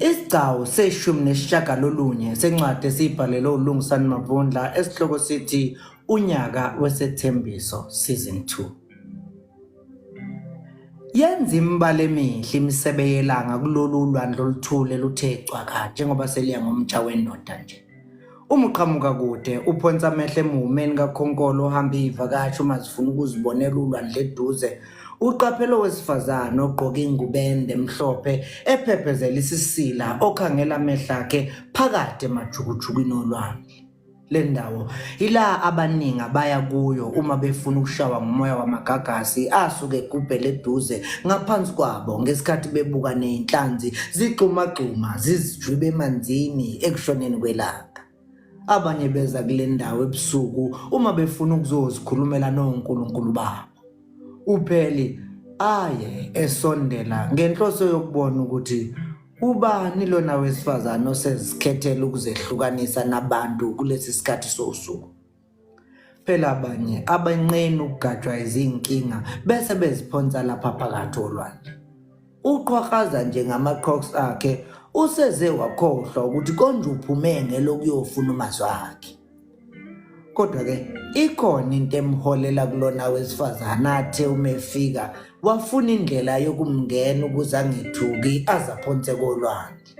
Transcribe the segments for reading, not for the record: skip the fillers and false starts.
Isigcawu se-19 sencwadi esiyibhalelwe uLungisani Mavundla esihloko sithi Unyaka Wesethembiso Season 2. Yenza imibala emihle imisebe yelanga kulolu lwandle oluthule luthe cwaka njengoba seliya ngomtsha wendoda nje. Uma uqhamuka kude uphonsa amehlo emuhumeni kakhonkolo ohamba iy'vakashi uma zifuna ukuzibonela ulwandle eduze. Uqaphela owesifazane ogqoke ingubo ende emhlophe ephephezela isisila okhangela amehlo akhe phakathi emajukujukwini olwandle. Le ndawo ila abaningi abaya kuyo uma befuna ukushawa ngumoya wamagagasi asuke egubhele eduze ngaphansi kwabo ngesikhathi bebuka nezinhlanzi zigxumagxuma zizijwibe emanzini ekushoneni kwelanga. Abanye beza kule ndawo ebusuku uma befuna ukuzozikhulumela nonkulunkulu babo. UPheli aye esondela ngenhloso yokubona ukuthi Ubani lona wesifazane osezikhethela ukuzehlukanisa nabantu kulesi sikhathi sosuku? Phela abanye abanqeni ukugajwa izinkinga bese beziphonsa lapha phakathi olwandle. Uqhwakhaza nje ngama-crocs akhe useze wakhohlwa ukuthi konje uphume ngelokuyofuna umazwi akhe. Kodwa-ke ikhona into emholela kulona wesifazane athe uma efika wafuna indlela yokumngena ukuze angethuki aze aphonse kolwandle.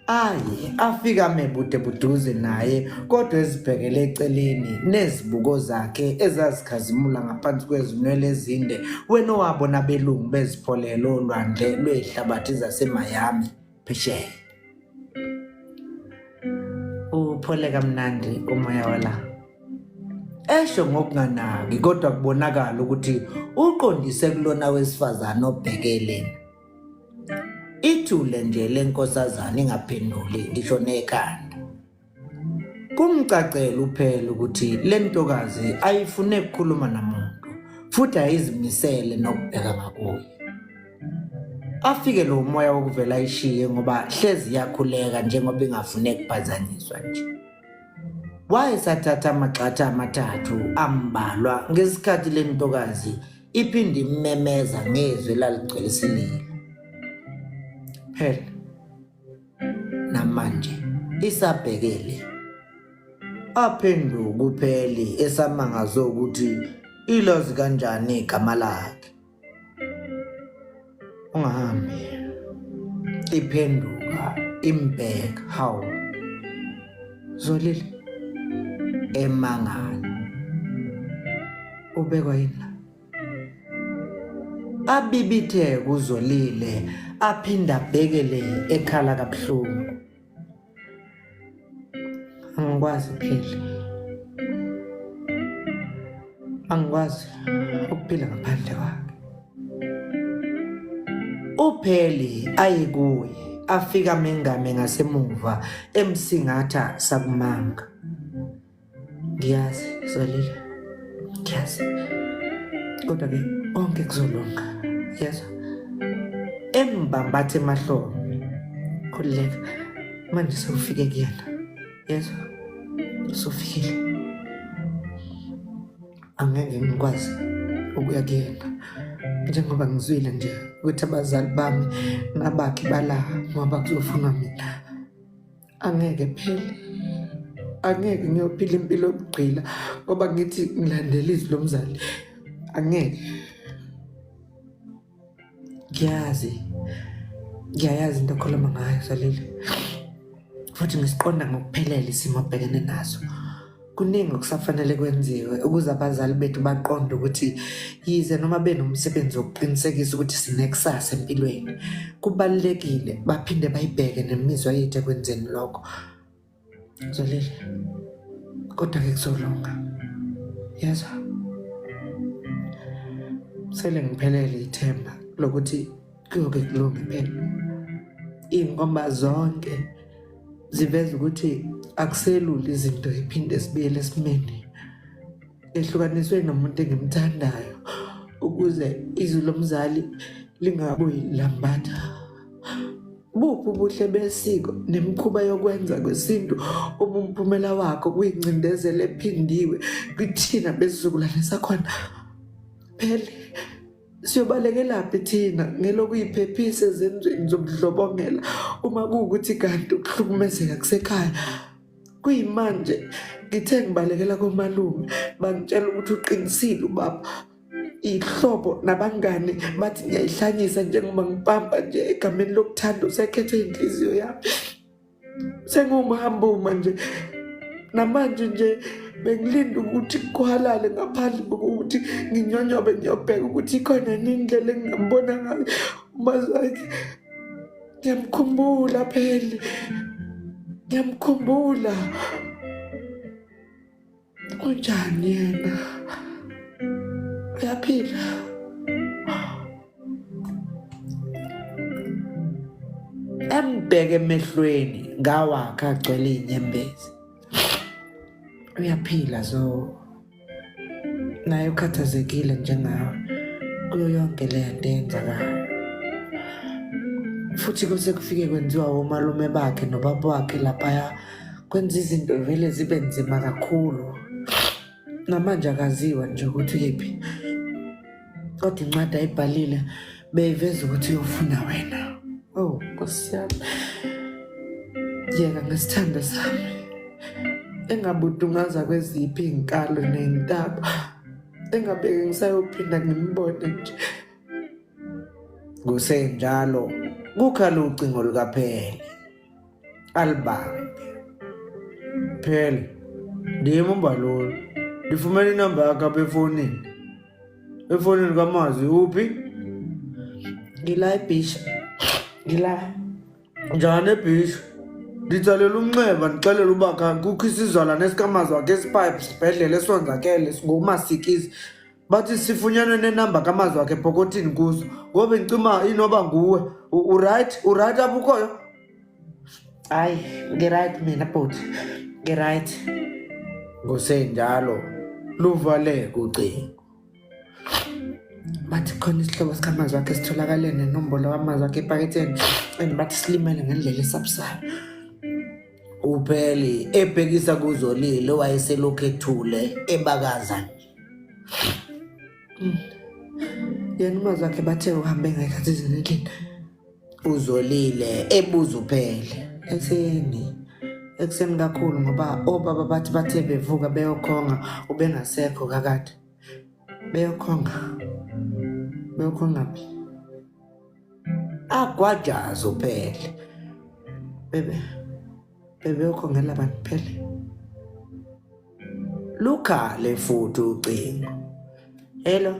Aye afika ame bude buduze naye kodwa ezibhekele eceleni nezibuko zakhe ezazikhazimula ngaphansi kwezinwele ezinde wena owabona abelungu bezipholele olwandle lwezihlabathi zaseMiami phesheya. Uphole kamnandi umoya wala. Esho ngokunganaki kodwa kubonakala ukuthi uqondise kulona wesifazane obhekele. Ithule nje lenkosazana ingaphenduli ngisho nekhanda. Kumcacela uphela ukuthi le ntokazi ayifune ukukhuluma namuntu futhi ayizimisele nokubheka ngakuye. Afike lo moya wokuvela ayishiye ngoba hlezi iyakhuleka njengoba ingafune kuphazanyiswa nje. Wayesathatha amagxatha amathathu ambalwa ngesikhathi le ntokazi iphinde immemeza ngezwi elaligcwele isililo. Phela namanje isabhekele aphenduka upheli esamangazwe ukuthi ilozi kanjani igama lakhe ungahambi iphenduka imbheka hawu zolile emangala ubekwa yini la Abibitheke uZolile aphinde abhekele ekhala kabuhlungu. Angikwazi phela. Angikwazi ukuphila ngaphandle kwakhe. UPheli aye kuye afika amengame ngasemuva emsingatha sakumanga. Ngiyazi Zolile, ngiyazi, kodwa-ke konke kuzolunga, yezwa. Embambatha emahlombe, khululeka manje sewufike kuyena, yezwa, usufikile. Angeke ngikwazi ukuya kuyena njengoba ngizwile nje ukuthi abazali bami nabakhe bala ngoba kuzofunwa mina. Angeke phela, angeke ngiyophila impilo yobugqila ngoba ngithi ngilandela izwi lomzali, angeke. Ngiyazi, ngiyayazi into okhuluma ngayo Zolile, futhi ngisiqonda ngokuphelele isimo obhekene naso. Kuningi okusafanele kwenziwe ukuze abazali bethu baqonde ukuthi yize noma benomsebenzi wokuqinisekisa ukuthi sinekusasa empilweni, kubalulekile baphinde bayibheke nemizwa yethu ekwenzeni lokho. Zolile, kodwa-ke kuzolunga, yezwa? Sele ngiphelele ithemba lokuthi kuyoke kulunge phela. Iy'nkomba zonke ziveza ukuthi akuselula izinto ziphinde zibuyele esimeni ehlukaniswe nomuntu engimthandayo ukuze izwi lomzali lingabuyi lambatha buphi ubuhle besiko nemikhuba yokwenza kwesintu uma umphumela wakho kuyingcindezelo ephindiwe kwithina besizukulwane sakhona phele. Siyobalekelaphi thina ngelokuyiphephisa ezenzweni zobudlobongela uma kuwukuthi kanti ukuhlukumezeka kusekhaya? Kuyimanje ngithe ngibalekela komalume bangitshela ukuthi uqinisile ubaba. Ihlobo nabangani bathi ngiyayihlanyisa njengoba ngipampa nje egameni lokuthanda usekhethe inhliziyo yami. Sengiwumhambuma nje namanje nje bengilinda ukuthi kuhalale ngaphandle kokuthi nginyonyobe ngiyobheka ukuthi ikhona yini indlela engingambona ngayo umazakhe. Ngiyamkhumbula phela, ngiyamkhumbula. Unjani yena? Uyaphila? Embheke emehlweni ngawakhe agcwele iy'nyembezi. Uyaphila so naye ukhathazekile njengawe kuyo yonke le nto eyenzakayo. Futhi kuse kufike kwenziwa womalume bakhe nobaba wakhe laphaya kwenza izinto vele zibe nzima kakhulu. Namanje akaziwa nje ukuthi uyephi. Kodwa incwadi ayibhalile beyiveza ukuthi uyofuna wena. Oh, Nkosi yami. Yeka ngesithando sami. Engabudungaza kweziphi iy'nkalo ney'ntaba. Engabeke ngisayophinda ngimbone nje. Kusenjalo kukhala ucingo lukaPhele. Alibambe. Phele, ndim uMbalula. Ndifumene inamba yakho apha efowunini. Efowunini kaMazwi uphi? Ngila ebhisha. Ngila. Njani ebhisha? Nditsalela umnxeba ndixelela uba kukho isizalwane esikamazwi wakhe esiphaya esibhedlele esonzakele ngokumasikizi. Bathi sifunyanwe nenamba kamazwi wakhe epokothini kuso. Ngoba ndicima inoba nguwe. Urayithi? Urayithi apho ukhoyo? Hayi, ngiright mina bhuti. Ngiright. Kusenjalo luvaleka ucingo. Bathi khona isihlobo sikamazwi wakhe sitholakale nenombolo kamazwi wakhe epaketheni and bathi silimele ngendlela esabisayo. UPheli ebhekisa kuZolile owayeselokhu ethule ebakaza nje. Yena umazwi wakhe bathe uhambe ngekhathi zini endlini. Uzolile ebuza uPhele. Ekuseni. Ekuseni kakhulu ngoba obaba bathi bathe bevuka beyokhonga ubengasekho kakade. Beyokhonga. Beyokhonga phi? Agwajaza uPhele. Bebe bebeyokhongela abantu phela. Lukhale futhi ucingo. Hello.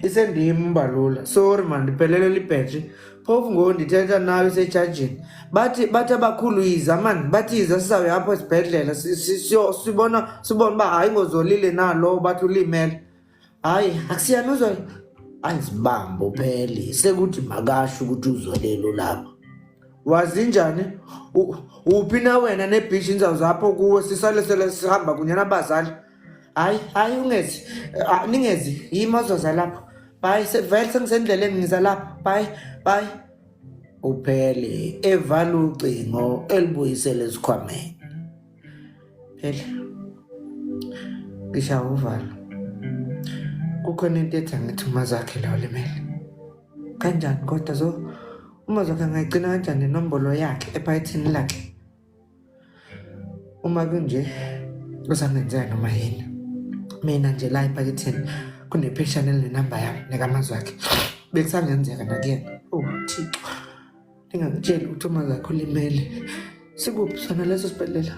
Isendim uMbalula. Sorry man, ndiphelelwe libhetri. Phofu ngoku ndithetha nawe isetshajini. Bathi bathi abakhulu yiza man, bathi yiza sizawuya apho esibhedlela sibona sibone uba hayi ngozolile na lowo bathi ulimele. Hayi, akusiyana uZola. Azibambe uPheli sekuthi makasho ukuthi uZolile ulapha. Wazi njani? Uphi na wena nebhishi nizawuza apho kuwe sisale sele sihamba kunye nabazali. Hayi, hayi ungezi. Ah, ningezi. Yimi ozoza lapho. Bye, vele sengisendleleni ngiza lapho. Bye, bye. Uphele evala ucingo elibuyisele esikhwameni. Phela. Ngisha uvalo. Kukhona into ethi angithi umazakhe la olimele. Kanjani kodwa zo umazakhe angayigcina kanjani inombolo yakhe ephakethini lakhe? Uma kunje kusangenzeka noma yini. Mina nje la ephakethini kunepheshana elinenamba yami nekamazwi akhe. Bekusangenzeka nakuyena. Oh Thixo. Ningangitsheli ukuthi umazakhe ulimele. Sikuphi sona leso sibhedlela?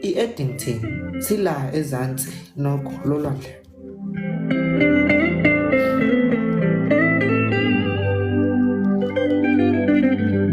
I-Eddington sila ezansi nokho lolwandle.